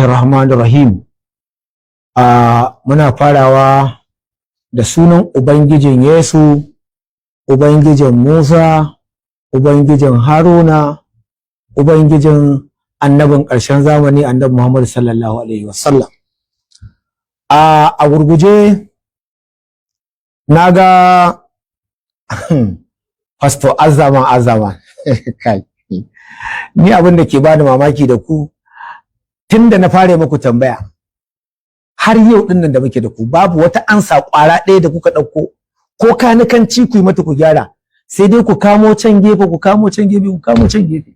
Rahmanir Rahim. Muna farawa da sunan Ubangijin Yesu, Ubangijin Musa, Ubangijin Haruna, Ubangijin annabin ƙarshen zamani, Annabi Muhammad sallallahu alaihi wasallam. A gurguje, na ga Pastor Azama Azama. Kai, ni abin da ke bani mamaki da ku, tun da na fara muku tambaya har yau din nan da muke da ku, babu wata ansa kwara ɗaya da kuka ɗauko, ko kanikanci ku yi mata ku gyara. Sai dai ku kamo can gefe, ku kamo can gefe, ku kamo can gefe.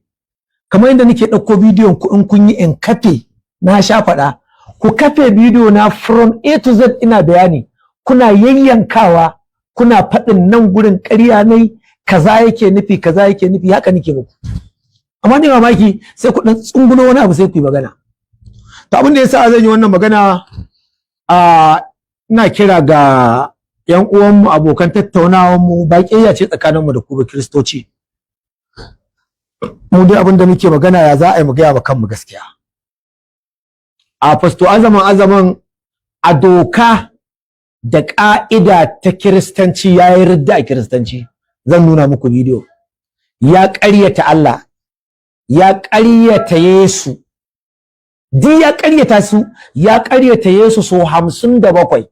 Kamar yadda nake ɗauko bidiyon ku in kun yi, in kafe. Na sha faɗa, ku kafe bidiyo na from A to Z, ina bayani, kuna yayyankawa, kuna faɗin nan gurin ƙarya ne, kaza yake nufi, kaza yake nufi. Haka nake muku, amma ni mamaki, sai ku ɗan tsungulo wani abu, sai ku yi magana. To, abin da yasa zan yi wannan magana, ina kira ga yan uwanmu, abokan tattaunawar mu, ba ƙiyayya ce tsakaninmu da ku ba, Kiristoci. Mu dai abin da muke magana, ya za a yi mu gaya wa kanmu gaskiya? A Fasto Azaman Azaman, a doka da ƙa'ida ta Kiristanci, ya yi ridda a Kiristanci. Zan nuna muku bidiyo. Ya ƙaryata Allah, ya ƙaryata Yesu, duk ya ƙaryata su. Ya ƙaryata Yesu so 57,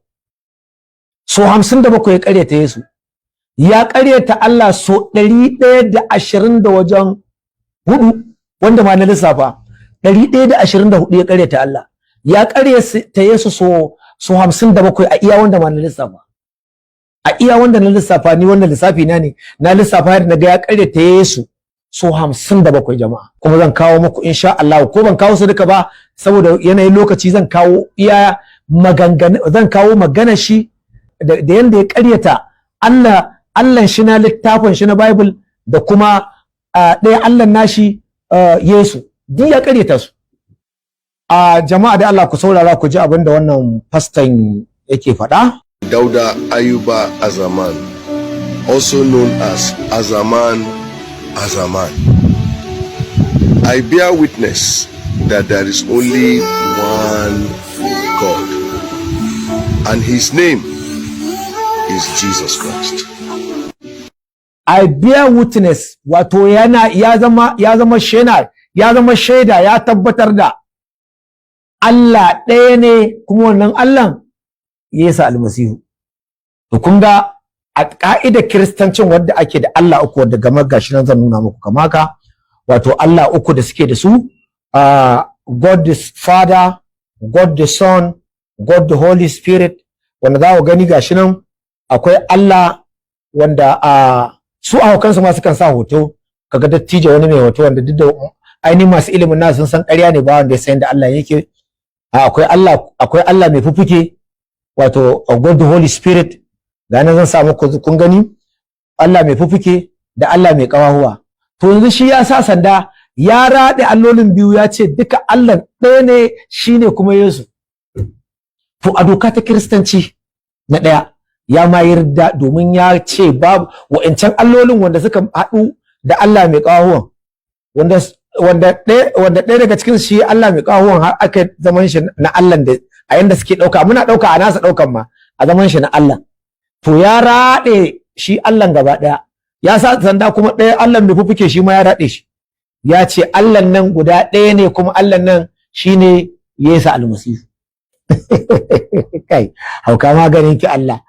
so 57 ya ƙaryata Yesu. Ya ƙaryata Allah so 120 da wajen hudu, wanda ma na lissafa 124 ya ƙaryata Allah. Ya ƙaryata Yesu so 57 a iya wanda ma na lissafa, a iya wanda na lissafa ni, wannan lissafi na ne, na lissafa har na ga ya ƙaryata Yesu so 57, jama'a. Kuma zan kawo muku insha Allah, ko ban kawo su duka ba saboda yanayin lokaci, zan kawo iya maganganu, zan kawo magana shi da yanda ya ƙaryata Allah, Allahn shi na littafin shi na Bible, da kuma ɗaya Allah nashi, Yesu, duk ya ƙaryata su. A jama'a, da Allah ku saurara ku ji abin da wannan faston yake faɗa. Dauda Ayuba Azaman, also known as Azaman Azaman. I bear witness that there is only one God, and his name is Jesus Christ. I bear witness, wato yana ya zama shaida, ya zama shaida, ya tabbatar da Allah ɗaya ne, kuma wannan Allah Yesu Almasihu. To, kun ga a ka'idar Kiristancin wadda ake da Allah uku, wadda game gashi nan zan nuna muku kama haka, wato Allah uku da suke da su, God the Father, God the Son, God the Holy Spirit, wanda za ku gani gashi nan akwai Allah wanda a su a kansu ma sukan sa hoto, kaga dattijo wani mai hoto, wanda duk da ainihin masu ilimin nasu sun san ƙarya ne, ba wanda ya san da Allah yake. Akwai Allah, akwai Allah mai fufuke, wato God the Holy Spirit. Ga nan zan sa muku, kun gani, Allah mai fufuke da Allah mai ƙawahuwa. To, yanzu shi ya sa sanda ya raɗe allolin biyu, ya ce duka Allah ɗaya ne, shine kuma Yesu. To, a doka ta Kiristanci, na ɗaya ya ma yarda, domin ya ce babu wa'ancan allolin wanda suka haɗu da Allah mai ƙawahuwan, wanda ɗaya daga cikin shi Allah mai ƙawahuwan har aka zaman shi na Allah, da a yanda suke ɗauka, muna ɗauka a nasa ɗaukan ma a zaman shi na Allah. To, ya raɗe shi Allah gaba ɗaya, ya sa sanda, kuma ɗaya Allah mai fufuke shi ma ya raɗe shi, ya ce Allah nan guda ɗaya ne, kuma Allah nan shine Yesu Almasihu. Kai, hauka maganin ki Allah,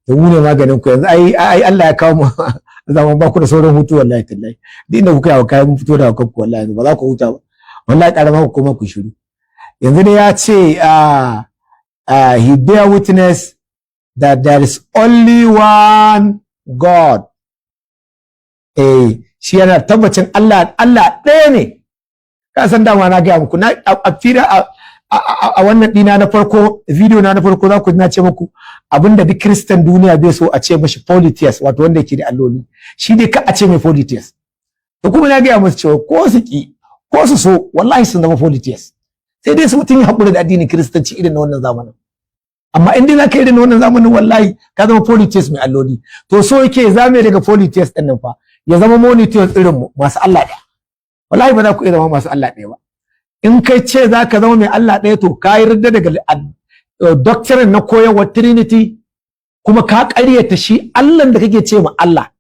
da mu ne maganin ku yanzu. Ai Allah ya kawo mu zaman ba ku da sauran hutu. Wallahi tallahi, duk inda kuka yi hauka, mun fito da haukan ku. Wallahi ba za ku huta ba, wallahi ƙara ma ku koma ku shiru. Yanzu dai ya ce he bear witness that there is only one God. Eh, shi yana tabbacin Allah ɗaya ne. Ka san dama na gaya muku na a fira a wannan ɗina na farko, video na na farko, za ku na ce muku abinda duk Kristan duniya bai so, a ce mashi polytheist, wato wanda yake da alloli. Shi dai ka a ce mai polytheist. To, kuma na gaya musu cewa ko su ki ko su so, wallahi sun zama polytheist, sai dai su mutum ya haƙura da addinin Kiristanci irin na wannan zamanin. Amma in dai zaka irin na wannan zamanin, wallahi ka zama polytheist mai alloli. To, so yake zame daga polytheist ɗin nan fa, ya zama monotheist irin mu, masu Allah ɗaya. Wallahi ba za ku iya zama masu Allah ɗaya ba. In kai ce za ka zama mai Allah ɗaya, to ka yi ridda daga doctrine na koyarwar Trinity, kuma ka ƙaryata shi Allah da kake ce ma Allah,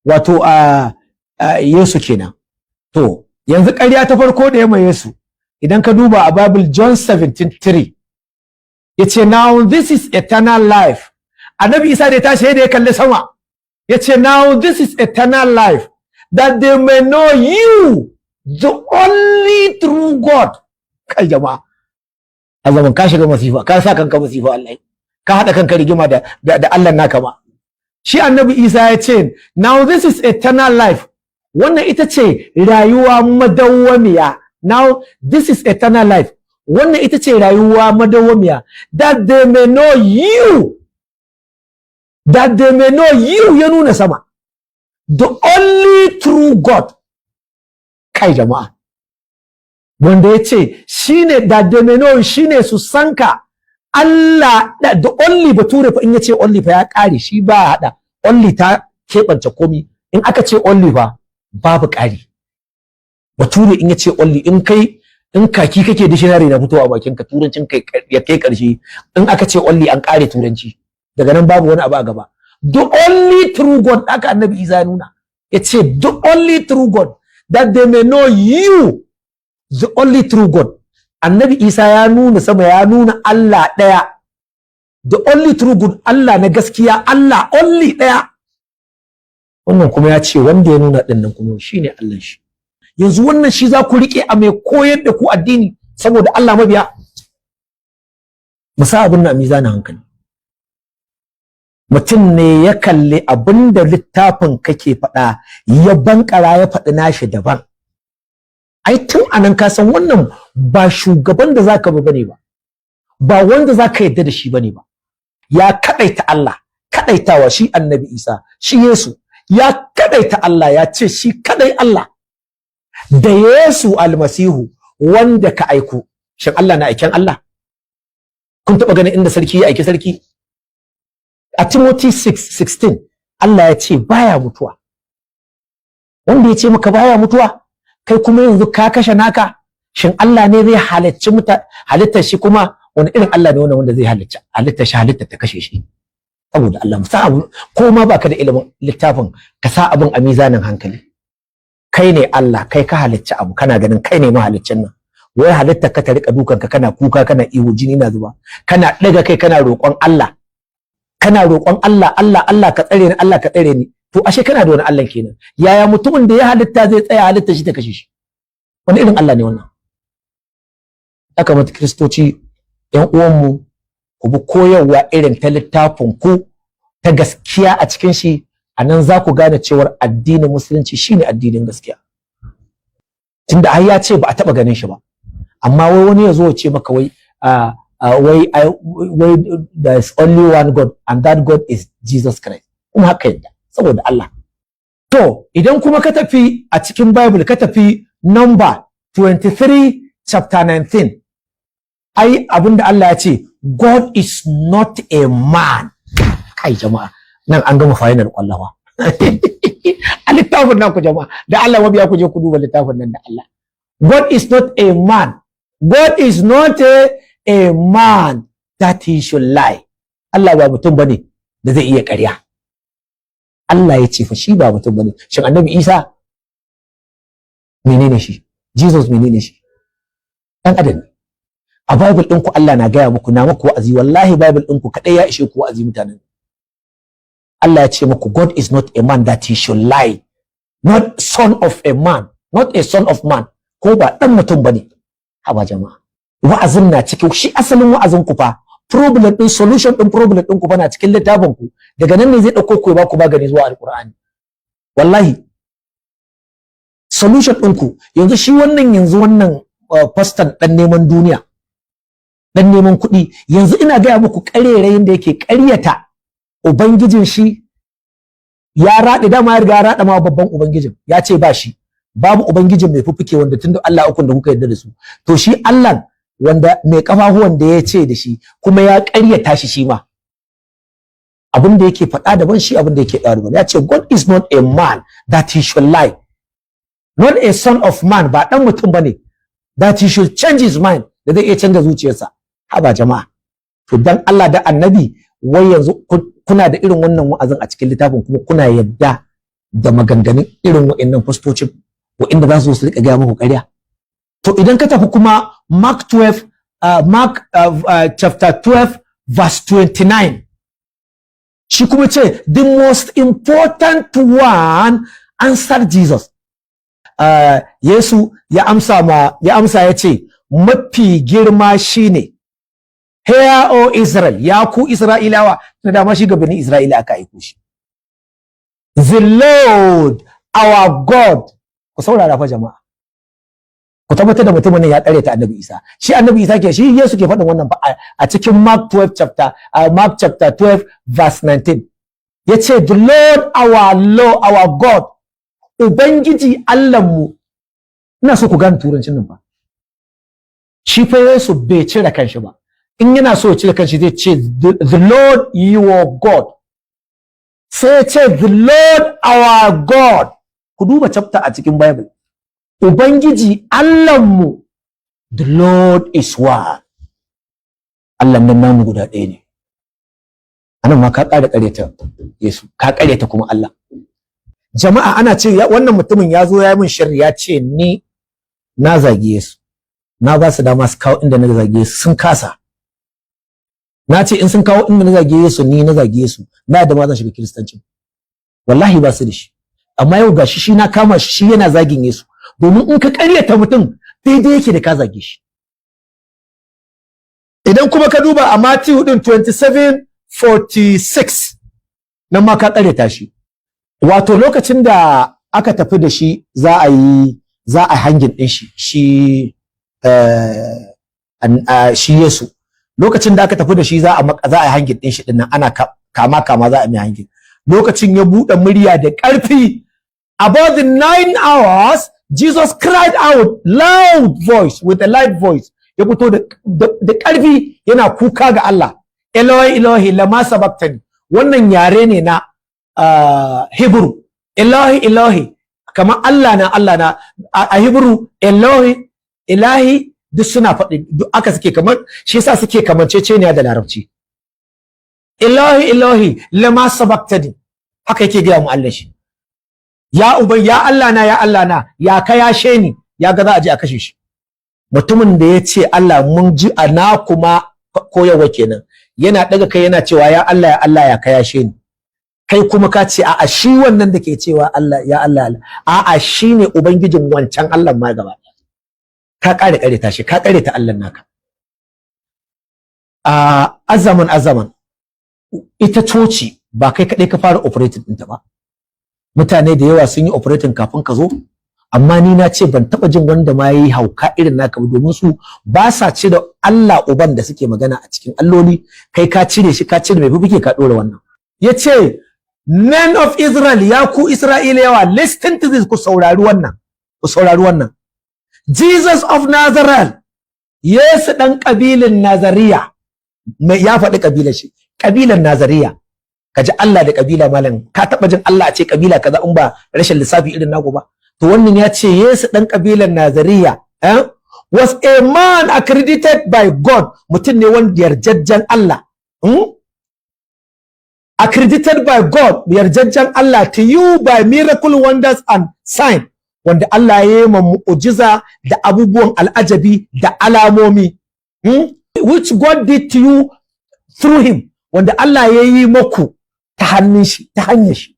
wato a Yesu kenan. To yanzu ƙarya ta farko da ya mai Yesu, idan ka duba a Bible, John 17:3, yace, "Now this is eternal life." Annabi Isa da ya tashi da ya kalli sama, yace, "Now this is eternal life, that they may know you, the only true God." Kai jama'a, a zaman ka shiga masifa, ka sa kanka masifa. Allah, ka hada kanka rigima da Allah naka ma. Shi Annabi Isa ya ce, "Now this is eternal life." Wannan ita ce rayuwa madawwamiya. Now this is eternal life, wannan ita ce rayuwa madawwamiya, that they may know you, that they may know you, ya nuna sama, the only true God. Kai jama'a, wanda ya ce shine that they may know, shine su sanka Allah, the only. Bature fa in ya ce only fa ya kare shi, ba hada only ta keɓance komi. In aka ce only fa babu ƙari. Bature in ya ce only, in kai in kaki kake, dictionary na fitowa a bakin ka, turancin kai ya kai ƙarshe. In aka ce only, an ƙare turanci daga nan, babu wani abu a gaba. The only true God, aka Annabi Isa ya nuna, ya ce the only true God, that they may know you, the only true God. Annabi Isa ya nuna sama, ya nuna Allah ɗaya, the only true God, Allah na gaskiya, Allah only ɗaya. Wannan kuma ya ce wanda ya nuna ɗin nan kuma shine Allah shi. Yanzu wannan shi za ku riƙe a mai koyar da ku addini? Saboda Allah mabiya, mu sa abin na mizanin hankali. Mutum ne ya kalli abin da littafin kake faɗa, ya bankara ya faɗi nashi daban. Ai tun anan ka san wannan ba shugaban da zaka bi bane ba, ba wanda zaka yarda da shi bane ba. Ya kadaita Allah, kadaitawa shi Annabi Isa, shi Yesu ya kadaita Allah, ya ce shi kadai Allah da Yesu Almasihu wanda ka aiko. Shin Allah na aiken Allah? Kun taɓa ganin inda sarki ya aiki sarki? A Timothy 6:16 Allah ya ce baya mutuwa. Wanda ya ce maka baya mutuwa, kai kuma yanzu ka kashe naka. Shin Allah ne zai halicci halittar shi? Kuma wani irin Allah ne wannan wanda zai halicci halittar shi, halittar ta kashe shi? Saboda Allah, sa abu, ko ma baka da ilimin littafin, ka sa abin a mizanin hankali. Kai ne Allah, kai ka halicci abu, kana ganin kai ne mahaliccin nan, wai halittar ka ta rika dukan ka, kana kuka, kana ihu, jini na zuba, kana daga kai kana roƙon Allah, kana roƙon Allah, "Allah, Allah ka tsare ni, Allah ka tsare ni." To ashe kana da wani Allah kenan. Yaya mutumin da ya halitta zai tsaya halitta shi ta kashe shi? Wani irin Allah ne wannan? Ya kamata Kiristoci yan uwanmu ku bi koyarwa irin ta littafin ku ta gaskiya. A cikin shi a nan za ku gane cewar addinin Musulunci shine addinin gaskiya, tunda ai ya ce ba a taɓa ganin shi ba. Amma wai wani ya zo ya ce maka wai there is only one God and that God is Jesus Christ, kuma haka yadda? Saboda Allah. To idan kuma ka tafi a cikin Bible, ka tafi Number 23 chapter 19, ai abinda Allah ya ce, "God is not a man." Kai jama'a, nan an gama final kwallawa a littafin nan. Ku jama'a, da Allah mabiya, ku je ku duba littafin nan da Allah. God is not a man. God is not a man that he should lie. Allah ba mutum bane da zai iya ƙarya. Allah ya ce fa shi ba mutum bane. Shin Annabi Isa menene shi? Jesus menene shi? Dan adam ne. A Bible ɗinku Allah na gaya muku, na muku wa'azi. Wallahi Bible ɗinku kaɗai ya ishe ku wa'azi, mutanen. Allah ya ce muku, "God is not a man that he should lie, not son of a man, not a son of man," ko ba dan mutum bane. Haba jama'a, wa'azin na cikin shi. Asalin wa'azin ku fa, problem din, solution din problem din ku fa na cikin littafin ku. Daga nan ne zai dauko ku ya ba ku magani zuwa Alqur'ani. Wallahi solution din ku yanzu shi wannan, yanzu wannan pastor dan neman duniya, dan neman kuɗi, yanzu ina gaya muku ƙarerayin da yake ƙaryata ubangijin shi. Ya raɗe, dama ya riga ya raɗa ma babban ubangijin, ya ce ba shi, babu ubangijin mai fuffuke, wanda tunda Allah ukun da kuka yarda da su, to shi Allah wanda mai kafafuwan da ya ce da shi kuma ya ƙaryata shi. Shi ma abin da yake faɗa daban, shi abin da yake ɗawa daban. Ya ce, "God is not a man that he should lie, not a son of man," ba dan mutum bane That he should change his mind, da zai iya canza zuciyarsa. Haba jama'a, to dan Allah da Annabi, wai yanzu kuna da irin wannan wa'azin a cikin littafin, kuma kuna yadda da maganganun irin wa'annan fastocin wa'inda za su zo su rika gaya muku ƙarya? To idan ka tafi kuma Mark 12, Mark chapter 12 verse 29, shi kuma ce, "The most important one answered Jesus." Yesu ya amsa ma, ya amsa ya ce mafi girma shine, "Hear, O Israel," ya ku Isra'ilawa, tunda dama shi gabanin Isra'ila aka aiko shi. "The Lord our God." Ku saurara fa jama'a. Ku tabbatar da mutumin nan ya tsare ta Annabi Isa. Shi Annabi Isa ke, shi Yesu ke faɗin wannan fa a cikin Mark 12 chapter, Mark chapter 12 verse 19. Yace, "The Lord our Lord our God," Ubangiji Allahnmu. Ina so ku gane turancin nan fa. Shi fa Yesu bai cire kanshi ba. In yana so ya cire kanshi, zai ce, "The Lord your God." Sai ya ce, "The Lord our God." Ku duba chapter a cikin Bible. Ubangiji Allahnmu, "The Lord is one." Allah nan namu guda ɗaya ne. Anan ma ka ƙara ƙaryata Yesu, ka ƙaryata kuma Allah. Jama'a, ana ce wannan mutumin ya zo ya yi min sharri, ya ce ni na zagi Yesu. Na ba su dama su kawo inda na zagi Yesu, sun kasa. Na ce in sun kawo inda na zagi Yesu, ni na zagi Yesu, na yadda ma zan shiga Kiristanci. Wallahi ba su da shi. Amma yau gashi shi na kama shi, shi yana zagin Yesu. Domin in ka ƙaryata mutum, daidai yake da ka zage shi. Idan kuma ka duba a Matthew din 27:46, nan ma ka ƙaryata shi. Wato lokacin da aka tafi da shi za a hanging din shi, shi Yesu. Lokacin da aka tafi da shi za a hanging din shi dinnan, ana kama kama za a mai hanging. Lokacin ya buɗe murya da ƙarfi, "About the 9 hours Jesus cried out loud voice, with a loud voice." Ya fito da ƙarfi yana kuka ga Allah. "Eloi, Elohi, lama sabaqtani." Wannan yare ne na Hebrew. Elohi, Elohi, kamar Allah na, Allah na. A Hebrew, Elohi, Ilahi, duk suna faɗi, duk aka suke kamar, shi yasa suke kamanceceniya da Larabci. "Elohi, Elohi, lama sabaqtani." Haka yake gaya mu Allah shi. Ya uban, ya Allah na, ya Allah na, ya ka yashe ni? Ya ga za a je a kashe shi. Mutumin da ya ce Allah, mun ji a na kuma koyarwa kenan. Yana daga kai yana cewa, "Ya Allah, ya Allah, ya ka yashe ni?" Kai kuma ka ce a'a, shi wannan da ke cewa Allah, ya Allah, Allah, a'a, shi ne ubangijin wancan Allah ma gaba. Ka kare kare ta shi, ka kare ta Allah naka. A azaman azaman ita coci ba kai kaɗai ka fara operating ɗinta ba. Mutane da yawa sun yi operating kafin ka zo, amma ni na ce ban taɓa jin wanda ma yayi hauka irin naka ba, domin su ba sa cire Allah uban da suke magana a cikin alloli. Kai ka cire shi, ka cire mai fufuke, ka ɗora wannan. Yace, "Men of Israel," ya ku Isra'ilawa, "listen to this," ku saurari wannan, ku saurari wannan. "Jesus of Nazareth," Yesu dan kabilin Nazariya, mai ya faɗi kabilar shi, kabilan Nazariya. Ka ji Allah da kabila, malam. Ka taɓa jin Allah a ce kabila kaza, in ba rashin lissafi irin naku ba? To wannan ya ce Yesu dan kabilan Nazariya, was a man accredited by God, mutum ne wanda yarjejjen Allah, Accredited by God, yarjejjen Allah, to you by miracle, wonders and sign, wanda Allah ya yi ma mu'ujiza da abubuwan al'ajabi da alamomi, Which God did to you through him, wanda Allah ya yi maku ta hannun shi, ta hanyar shi.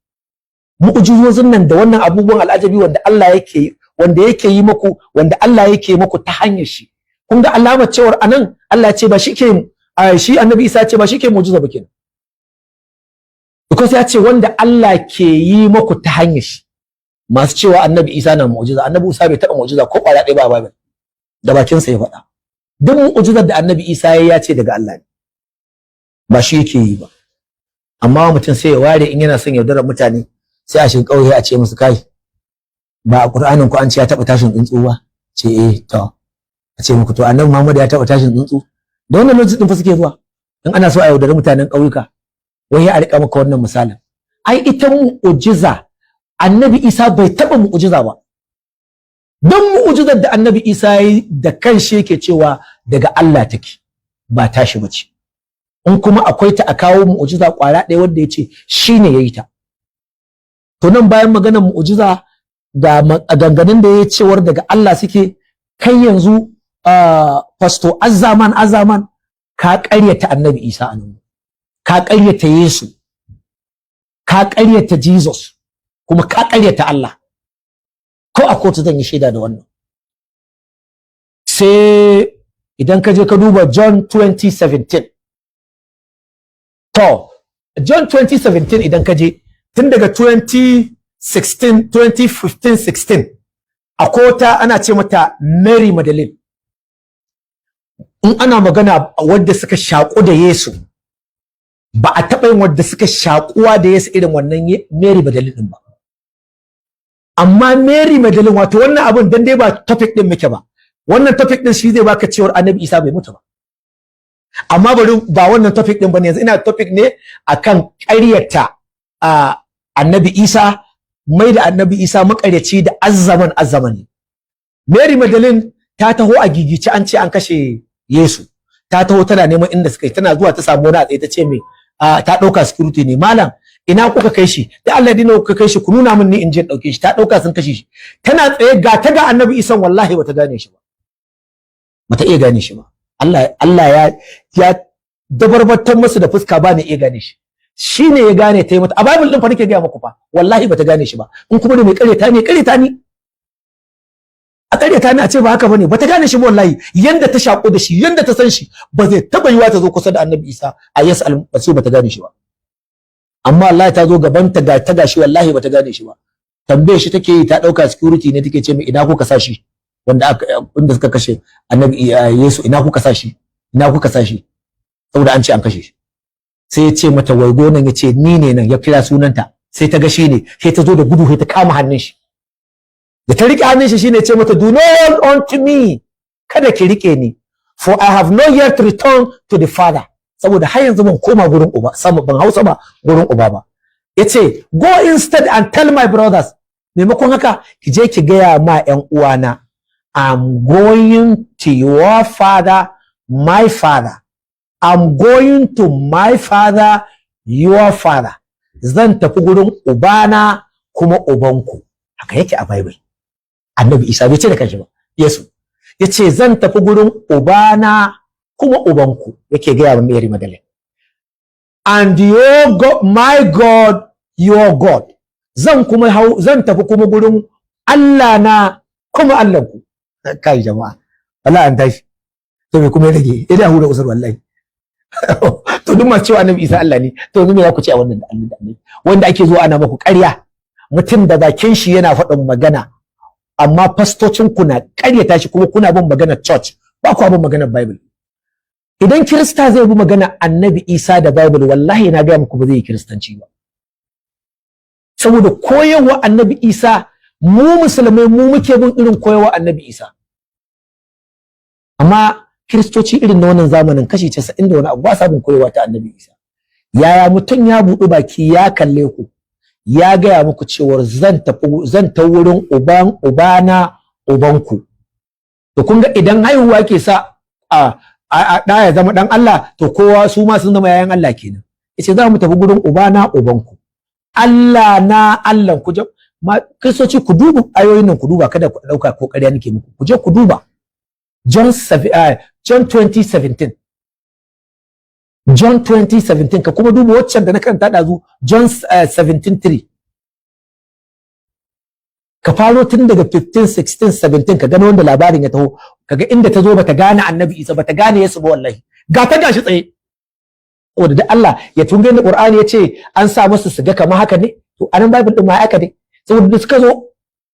Mu'ujizozin nan da wannan abubuwan al'ajabi wanda Allah yake, wanda yake yi maku, wanda Allah yake maku ta hanyar shi. Kun ga alamar cewar anan Allah ya ce ba shi ke, shi Annabi Isa ya ce ba shi ke mu'jiza ba kenan, because ya ce wanda Allah ke yi maku ta hanyar shi. Masu cewa Annabi Isa na mu'jiza, Annabi Isa bai taɓa mu'jiza ko ƙwara ɗaya ba a Bible. Da bakinsa ya faɗa, duk mu'jizar da Annabi Isa ya ce daga Allah ne, ba shi yake yi ba. Amma mutum sai ya ware, in yana son yaudarar mutane, sai a shiga ƙauye a ce musu, "Kai, ba a Qur'anin ku an ce ya taɓa tashin tsuntsu ba?" Ce, "Eh." To a ce muku, "To Annabi Muhammad ya taɓa tashin tsuntsu?" Da wannan lokacin din fa suke zuwa, in ana so a yaudari mutanen ƙauyuka, wai ya rika maka wannan misalin. Ai ita mu'ujiza, Annabi Isa bai taɓa mu'ujiza ba. Don mu'ujizar da Annabi Isa ya yi, da kanshi yake cewa daga Allah take, ba tashi bace. In kuma akwai ta, a kawo mu'ujiza kwara ɗaya wanda ya ce shi ne ya yi ta. To, nan bayan maganar mu'ujiza da maganganun da ya cewar daga Allah suke, kai yanzu Pastor Azaman Azaman, ka ƙaryata Annabi Isa a nan, ka ƙaryata Yesu, ka ƙaryata Jesus, kuma ka ƙaryata Allah. Ko a kotu zan yi shaida da wannan. Sai idan ka je ka duba John 20:17. To, John 20:17, idan ka je tun daga 2016, 2015, 16, akwai wata ana ce mata Mary Magdalene. In ana magana wadda suka shaƙu da Yesu, ba a taɓa yin wadda suka shaƙuwa da Yesu irin wannan Mary Magdalene din ba. Amma Mary Magdalene, wato wannan abun dan dai ba topic din muke ba, wannan topic din shi zai baka cewar Annabi Isa bai mutu ba. Amma bari, ba wannan topic din bane yanzu. Ina topic ne akan ƙaryata Annabi Isa, mai da Annabi Isa maƙaryaci da Azzaman Azzamani. Mary Magdalene ta taho a gigice, an ce an kashe Yesu. Ta taho tana neman inda suka yi. Tana zuwa ta samu wani a tsaye, ta ce mai, ta ɗauka security ne, "Malam, ina kuka kai shi? Da Allah dina kuka kai shi, ku nuna min ni in je in ɗauke shi." Ta ɗauka sun kashe shi. Tana tsaye ga ta ga Annabi Isa, wallahi bata gane shi ba, bata iya gane shi ba. Allah ya dabarbatar masa da fuska, ba ne iya gane shi. Shi ne ya gane ta yi mata. A Bible din fa nake gaya muku fa, wallahi bata gane shi ba. In kuma da mai ƙaryata ne, ƙaryata ni, a ƙaryata ni a ce ba haka bane. Bata gane shi ba wallahi. Yanda ta shaƙo da shi, yanda ta san shi, ba zai taba yiwa ta zo kusa da Annabi Isa a Yesu Almasihu bata gane shi ba. Amma Allah ta zo gaban ta, ga ta gashi, wallahi bata gane shi ba. Tambaye shi take yi, ta ɗauka security ne. Take ce mai, "Ina kuka sa shi?" Wanda aka, inda suka kashe Annabi Yesu, "Ina kuka sa shi? Ina kuka sa shi?" Saboda an ce an kashe shi. Sai ya ce mata, "Waigo nan." Ya ce, "Ni ne nan." Ya kira sunanta, sai ta ga shi ne. Sai ta zo da gudu, sai ta kama hannun shi. Da ta rike hannun shi, shine ya ce mata, "Do not hold on to me," kada ki rike ni, "for I have not yet returned to the Father," saboda har yanzu ban koma gurin uba sama, ban hausa ba gurin uba ba. Yace, "Go instead and tell my brothers," maimakon haka ki je ki gaya ma ƴan uwana, "I'm going to your father, my father. I'm going to my father, your father." Zan tafi gurin ubana kuma ubanku. Haka yake a Bible. Annabi Isa bai ce da kanshi ba. Yesu yace, "Zan tafi gurin ubana kuma ubanku," yake gaya wa Mary Magdalene. "And your God, my God, your God." Zan kuma hau, zan tafi kuma gurin Allah na kuma Allahnku. Kai jama'a, wallahi an tashi. To, me kuma ya rage? Ina hura usur wallahi. To, duk masu cewa Annabi Isa Allah ne, to yanzu me za ku ce a wannan da Allah da Annabi wanda ake zuwa ana maku ƙarya? Mutum da bakin shi yana faɗin magana, amma fastocin ku na ƙaryata shi, kuma kuna bin maganar church, ba ku bin maganar Bible. Idan Kirista zai bi magana Annabi Isa da Bible, wallahi na gaya muku ba zai yi Kiristanci ba, saboda koyarwa Annabi Isa, mu Musulmai mu muke bin irin koyarwa Annabi Isa. Amma Kiristoci irin na wannan zamanin, kashi 90 da wani abu, ba sa bin koyarwa ta Annabi Isa. Yaya mutum ya buɗi baki ya kalle ku, ya gaya muku cewar zan tafi, zan ta wurin uban ubana, ubanku? To, kun ga idan haihuwa ke sa a ɗa ya zama ɗan Allah, to kowa su ma sun zama yayan Allah kenan. Yace, "Za mu tafi gurin ubana, ubanku, Allah na, Allah ku." Ma Kristoci, ku duba ayoyin nan, ku duba, kada ku dauka ko ƙarya nake muku. Ku je ku duba John 7, John 20:17, John 20:17. Ka kuma duba waccan da na karanta ɗazu, John 17:3. Ka faro tun daga 15, 16, 17, ka gano wanda labarin ya taho, kaga inda ta zo bata gane Annabi Isa, bata gane Yesu ba. Wallahi ga ta gashi tsaye. Saboda da Allah ya tunge da Qur'ani ya ce an sa musu su ga kamar haka ne, to anan Bible din ma haka ne. Saboda da suka zo,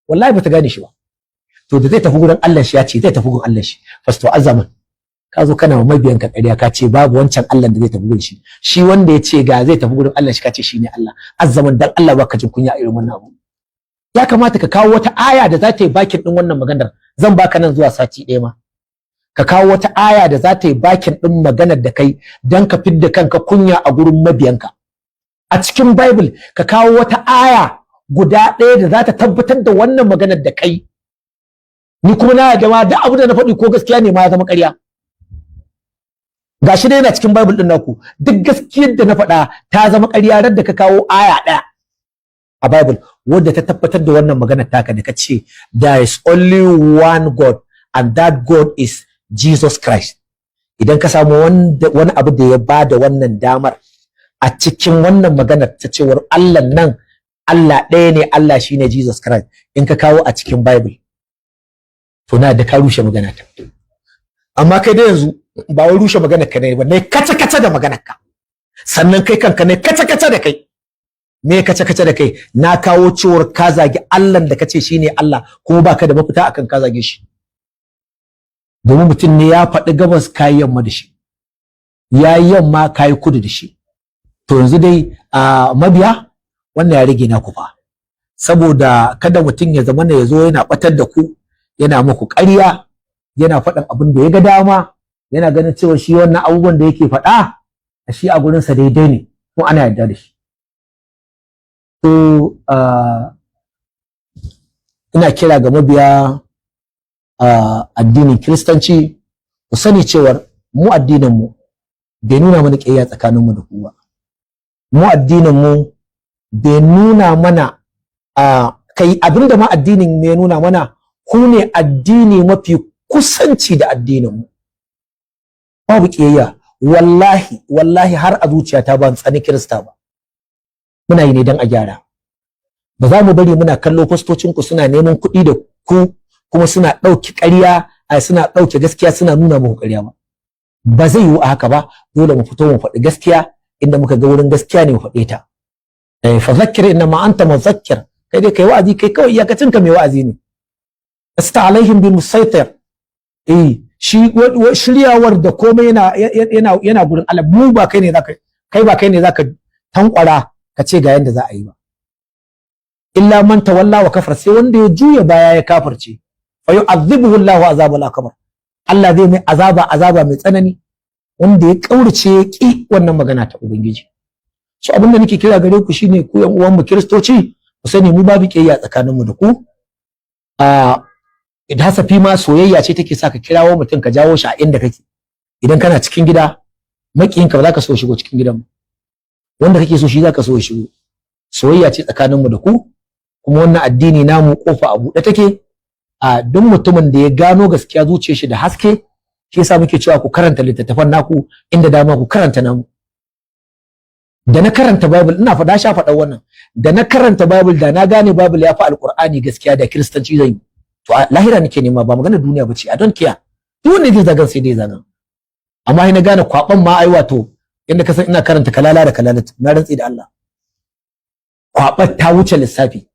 wallahi bata gane shi ba. To, da zai tafi gurin Allah shi, ya ce zai tafi gurin Allah shi. Fasto Azaman, ka zo kana mabiyan ka ƙarya, ka ce babu wancan Allah da zai tafi gurin shi. Shi wanda ya ce ga zai tafi gurin Allah shi, ka ce shine Allah. Azaman, dan Allah baka jin kunya irin wannan abu? Ya kamata ka kawo wata aya da za ta yi backing din wannan maganar. Zan baka nan zuwa sati ɗaya ma, ka kawo wata aya da za ta yi backing din maganar da kai, dan ka fidda kanka kunya a gurin mabiyanka. A cikin Bible ka kawo wata aya guda ɗaya da za ta tabbatar da wannan maganar da kai. Ni kuma na yarda ma duk abu da na faɗi ko gaskiya ne ma ya zama ƙarya. Gashi dai yana cikin Bible din naku. Duk gaskiyar da na faɗa ta zama ƙarya ran da ka kawo aya ɗaya a Bible wadda ta tabbatar da wannan magana taka da ka ce there is only one God and that God is Jesus Christ. Idan ka samu wani abu da ya bada wannan damar a cikin wannan maganar ta cewar Allah nan Allah ɗaya ne, Allah shine Jesus Christ, in ka kawo a cikin Bible, to na da ka rushe magana ta. Amma kai da yanzu ba wai rushe maganar ka ne ba, ne kace kace da maganar ka. Sannan kai kanka ne kace kace da kai. Me kace kace da kai? Na kawo cewar ka zagi Allah da kace shine Allah, kuma baka da mafita akan ka zage shi, domin mutum ne ya faɗi gabas, kayi yamma da shi, ya yi yamma, kayi kudu da shi. To yanzu dai a mabiya, wannan ya rage naku fa, saboda kada mutum ya zama ya zo yana batar da ku, yana muku ƙarya, yana faɗin abin da ya ga dama, yana ganin cewa shi wannan abubuwan da yake faɗa shi a gurinsa daidai ne kuma ana yarda da shi. To ina kira ga mabiya addinin Kiristanci, ku sani cewar mu addinin mu bai nuna mana ƙiyayya tsakaninmu da ku ba. Mu addinin mu bai nuna mana kai abinda ma addinin ne ya nuna mana, ku ne addini mafi kusanci da addinin mu. Babu ƙiyayya, wallahi wallahi, har a zuciyata ban tsani Kirista ba. Muna yi ne don a gyara. Ba za mu bari muna kallo fastocin ku suna neman kuɗi da ku, kuma suna ɗauki ƙarya, ai suna ɗauke gaskiya suna nuna muku ƙarya ba. Ba zai yiwu a haka ba. Dole mu fito mu faɗi gaskiya. Inda muka ga wurin gaskiya ne, mu faɗe ta. Eh, fa zakkir innama anta muzakkir. Kai dai kai wa'azi, kai kawai iyakacin ka mai wa'azi ne. Lasta alaihim bi musaitir. Eh, shi shiryawar da komai yana gurin Allah. Mu ba kai ne zaka kai ba kai ne zaka tankwara ka ce ga yanda za a yi ba. Illa man tawalla wa kafar, sai wanda ya juya baya ya kafirce. Fa yu'adhibuhu Allahu azabal akbar, Allah zai mai azaba, azaba mai tsanani, wanda ya kaurace ya ki wannan magana ta Ubangiji. So abin da nake kira gare ku shine, ku yan uwan mu Kiristoci, ku sani mu babu kiyayya tsakanin mu da ku. A idan hasafi ma soyayya ce take sa ka kirawo mutum, ka jawo shi a inda kake. Idan kana cikin gida, makiyinka ba za ka so shigo cikin gidan, wanda kake so shi za ka so shigo. Soyayya ce tsakanin mu da ku. Kuma wannan addini namu kofa a buɗe take a duk mutumin da ya gano gaskiya, zuciyar shi da haske. Shi yasa muke cewa ku karanta littattafan naku, inda dama ku karanta namu. Da na karanta Bible, ina faɗa, sha faɗa wannan, da na karanta Bible, da na gane Bible ya fi Alƙur'ani gaskiya, da Kiristanci zan yi. To a lahira nake nema, ba magana duniya ba ce. I don't care, duk wanda zai zagan sai dai zagan. Amma sai na gane kwaban ma, ai wato inda ka san ina karanta kalala da kalalatu, na rantsi da Allah kwabar ta wuce lissafi.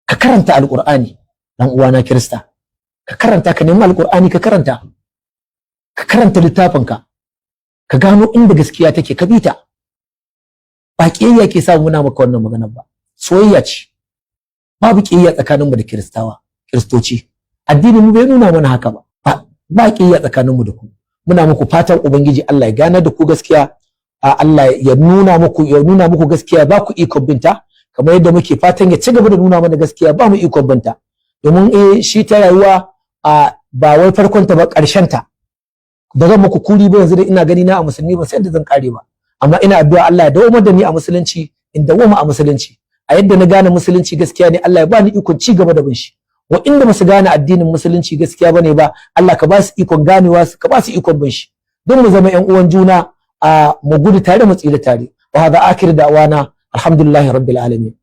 Ka karanta Alƙur'ani, dan uwana Kirista, ka karanta, ka nemi Alƙur'ani ka karanta, ka karanta littafinka, ka gano inda gaskiya take, ka bi ta. Ba ƙiyayya ke sa muna maka wannan magana ba, soyayya ce. Babu ƙiyayya tsakaninmu da Kiristawa, Kiristoci. Addinin mu bai nuna mana haka ba. Ba ƙiyayya tsakaninmu da ku. Muna muku fatan Ubangiji Allah ya ganar da ku gaskiya, Allah ya nuna muku gaskiya, ba ku ikon binta, kamar yadda muke fatan ya ci gaba da nuna mana gaskiya, ba mu ikon binta. Domin eh, shi ta rayuwa ba wai farkon ta ba, ƙarshen ta. Ba zan muku kuri ba. Yanzu dai ina gani na a musulmi, ba sai da zan kare ba, amma ina addu'a Allah ya dawo da ni a musulunci, in dawoma a musulunci. A yadda na gane musulunci gaskiya ne, Allah ya bani ikon ci gaba da bin shi. Wa inda ba su gane addinin musulunci gaskiya bane ba, Allah ka ba su ikon ganewa, ka ba su ikon bin shi, don mu zama ƴan uwan juna, a mu gudu tare mu tsira tare. Wa hada akhir da'wana, alhamdulillahi rabbil alamin.